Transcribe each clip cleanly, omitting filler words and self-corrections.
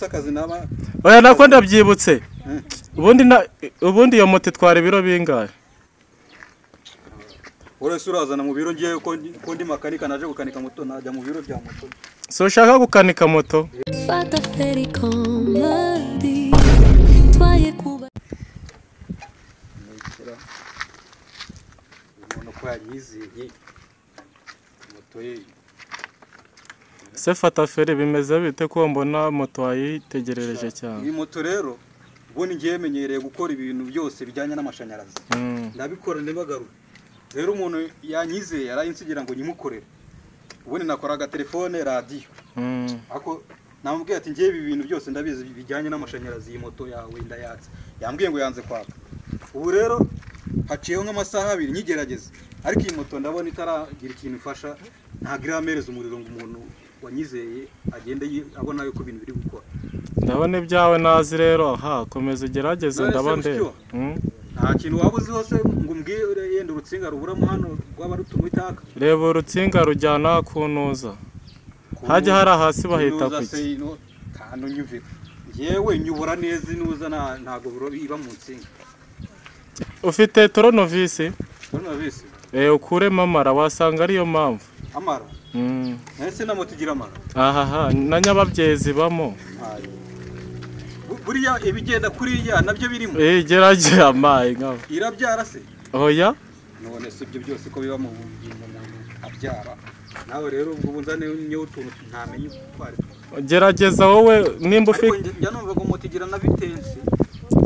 Akazi naba Oya, nako ndabyibutse. Ubundi iyo moto itwara ibiro bingahe? Urese urazana mu biro ngiye ko ndi makanika, naje gukanika moto, najya mu biro bya moto? So ushaka gukanika moto? Fata feri comedy twaye kuba. Nikira umuntu ko yanyizeye moto ye. Se fata feri, bimeze bite ko mbona moto wayitegerereje cyane? Iyi moto rero, ubundi ngiye menyereye gukora ibintu byose bijyanye n'amashanyarazi. Ndabikora ntibagarure. Rero umuntu yanyizeye arayinsigira ngo nyimukorere. Ubundi nakoraga telefone, radiyo. Ako namubwiye ati: "Ngiye ibi bintu byose ndabizi bijyanye n'amashanyarazi, iyi moto yawe ndayatse." Yambwiye ngo yanze kwaka. Ubu rero haciyeho nk'amasaha 2 nyigerageza, ariko iyi moto ndabona itaragira ikintu ifasha, ntabwo iramereza umuriro ngo umuntu wanyizeye agende abona yuko ibintu biri gukora. Ndabona ibyawe nazi rero, aha komeza ugerageze. None se ndaba ndeba. Mushiki? Nta kintu waba uzi hose ngo umbwire yenda urutsinga ruburamo hano rwaba rutuma itaka? Reba urutsinga rujyana ku ntuza, hajya hari hasi bahita Inuza kuki? Se ino kandi unyumvira, njyewe nyubura neza inuza, ntabwo iba mu nsinga. Ufite tournevis? Tournevis? Eh, ukuremo amara, wasanga ariyo mpamvu. Amara? Nese na moto igira amara? Ahaha, na nyababyeyi zibamo. Ntayo. Buriya ibigenda kuriya nabyo birimo? Eh, gerageza amaye nkawe. Irabyara se? Oya. None se ibyo byose ko biba mu bugingo umuntu abyara? Nawe rero ubwo ubu nzane nyewe utuntu ntamenye uko ari two. Gerageza wowe nimba Ariko ufite njya numva ngo moto igira na vitesse.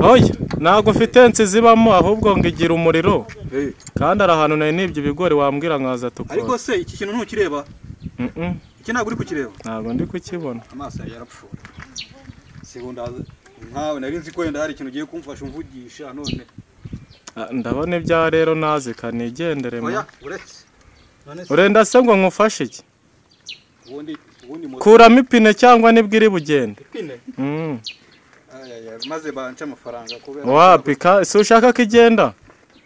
Oya, ntabwo ufite zibamo, ahubwo ngo igira umuriro. Kandi ari ahantu nari nibye ibigori, wambwira nkaza Ariko tukora. se iki kintu ntukireba? Mm. Iki ntabwo uri kukireba? Ntabwo ndi kukibona. Amaso yawe yarapfuye. Segunda nkawe nari nzi ko wenda hari ikintu ugiye kumfasha umvugisha none. Ah, ndabona ibya rero nazi, kanigendere ma. Oya, uretse none se Urenda se ngo nkufashe iki? Ubundi moto Kuramo ipine cyangwa nibwo iri bugende. Ipine? Ay, ay, maze banca amafaranga kubera Wapi ka si ushaka ko igenda?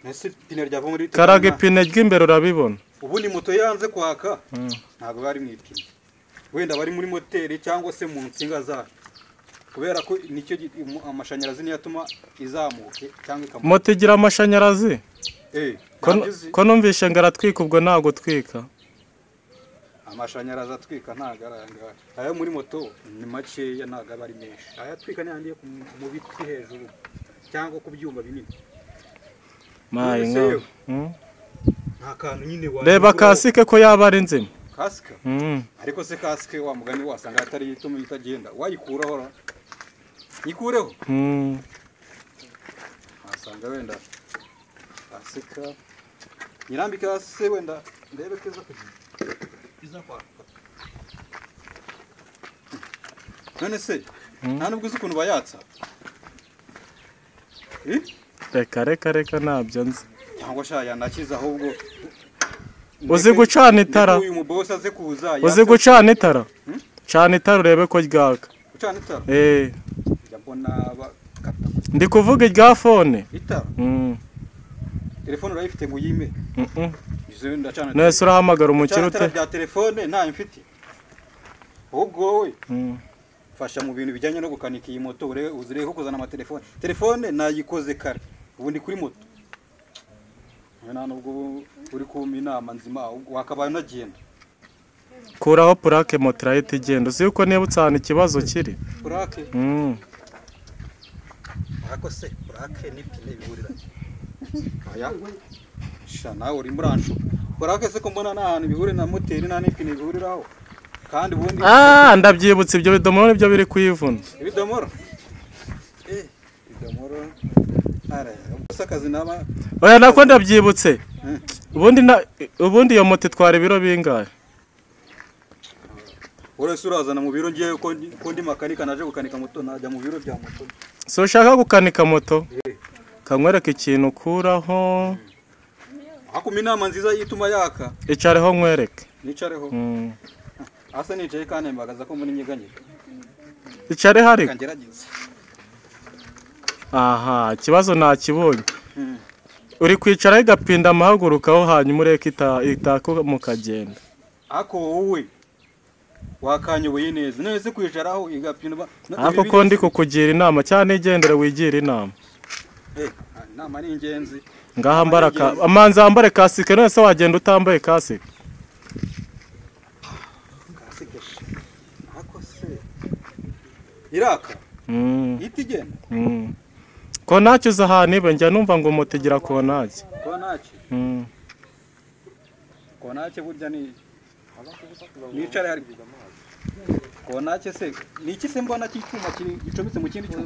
Ese ipine ryava muri Karaga ipine ry'imbere urabibona. Ubundi moto yanze kwaka, ntabwo bari mu ipine, wenda bari muri moteri cyangwa se mu nsinga zayo, kubera ko nicyo amashanyarazi niyo atuma izamuke cyangwa ikamanuka. Moto igira amashanyarazi? Eh. Ko Ntabyo uzi? Ko numvishe ngo aratwika, ubwo ntabwo utwika. Amashanyarazi atwika ntabwo ari aya ngaya. Ayo muri moto ni makeya, ntabwo aba ari menshi. Aya atwika ni andi yo mu biti hejuru cyangwa ku byuma binini. Mayi None se nkawe. yewe? Nta kantu nyine wa Reba kasike ko yaba ari nzima. Kasike? Ariko se kasike, wa mugani, wasanga atari ituma itagenda. Wayikuraho ra? Nyikureho? Wasanga wenda kasika nyirambike hasi se, wenda ndebe ko iza kugira iza kwaka. None se nta nubwo uzi ukuntu bayatsa? Eh? Reka reka reka, ntabyo nzi. Cyangwa sha yanakiza ahubwo. Uzi gucana itara? Ndeke uyu mubosi aze kuza Uzi gucana itara? Cana itara urebe ko ryaka. Gucana itara? Eh. Njya mbona bakata. Ndi kuvuga irya phone. Itara? Telefone urayifite ngo uyime? Izo ndacana. Nese urahamagara umukire Gucana itara ute? bya telefone ntayo mfite. Ahubwo wowe fasha mu bintu bijyanye no gukanika iyi moto, urebe uzirebe ko kuzana amatelefone. Telefone nayikoze kare, ubu ndi kuri moto. Wowe nta nubwo ubu uri kumpa inama nzima, ahubwo wakabaye unagenda. Kuraho plaque, moto irahita igenda. Uzi yuko niba ahantu ikibazo kiri? Plaque? Ariko se plaque n'ipine bihurira? Oya sha, nawe urimo uranshuka. Plaque se ko mbona nta hantu bihurira na moteri, nta n'ipine bihuriraho kandi ubundi? Ah, ndabyibutse, ibyo bidomoro nibyo biri kuyivuna. Ibidomoro? Eh, ibidomoro ara gusa akazi naba Oya, nako ndabyibutse. Ubundi iyo moto itwara ibiro bingahe? Urese urazana mu biro ngiye ko ndi makanika, naje gukanika moto, najya mu biro bya moto? So ushaka gukanika moto? Kankwereka ikintu ukuraho. Hakuma inama nziza yituma yaka. Icareho nkwereke. Nicareho? Asa nicaye kandi mbagaza ko muri nyeganyega. Icareho ariko. Reka ngerageze. Aha, ikibazo nakibonye. Uri kwicaraho igapinda amahagurukaho, hanyuma ureke itaka mukagenda. Ako wowe Wakanyoboye neza. None se kwicaraho igapinwa. Ariko ko ndi kukugira inama cyane, igendere wigira inama. Inama ni ingenzi. Ngaha mbara amanza wambare kasike, none se wagenda utambaye kasike? Kasike ako se iraka itigenda. Konaki uza ahantu ibe, njya numva ngo moto igira konaki. Konaki? Konaki burya ni nicare hari konaki se ni iki se mbona cy'icyuma gicometse mu kindi cyuma?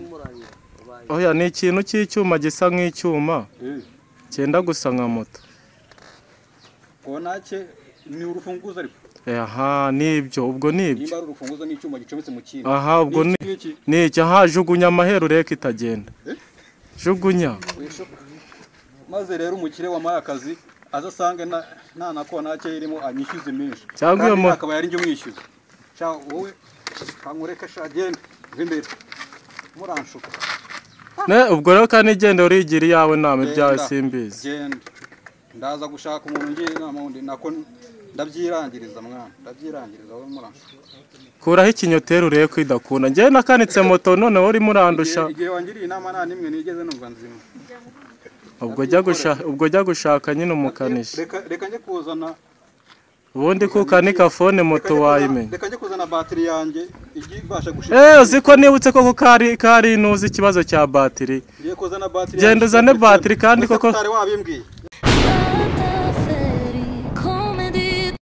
Oya, ni ikintu cy'icyuma gisa nk'icyuma cyenda gusa nka moto. Konaki ni urufunguzo ariko. Aha nibyo, ubwo nibyo. Nimba ari urufunguzo n'icyuma gicometse mu kindi. Aha ubwo ni iki? Aha jugunya amaheru reka itagenda. Jugunya. Maze rero umukire wampaye akazi azasange nta na konaki irimo anyishyuze menshi. Cyangwa akaba yari njye umwishyuza. Sha wowe kankureke sha genda imbere. Muranshuka. Ne ubwo rero kandi igenda urigira iyawe nama ibyawe simbizi. Genda. Ndaza gushaka umuntu ngira inama wundi nako ndabyirangiriza mwana, ndabyirangiriza wowe muranshuka. Kuraho ikinyoteri urebe ko idakunda. Njyewe nakanitse moto none wowe urimo urandusha. Igihe wangiriye inama nta nimwe nigeze numva nzima. Ubwo jya gushaka nyine umukanishi. Reka njye kuzana ubundi kukanika phone moto wayimenya. Reka njye kuzana batiri yanjye igibasha gushika. Uzi ko nibutse koko kari nuzi ikibazo cya batiri. Ngiye kuzana batiri. Genda uzane batiri kandi koko utari wabimbwiye.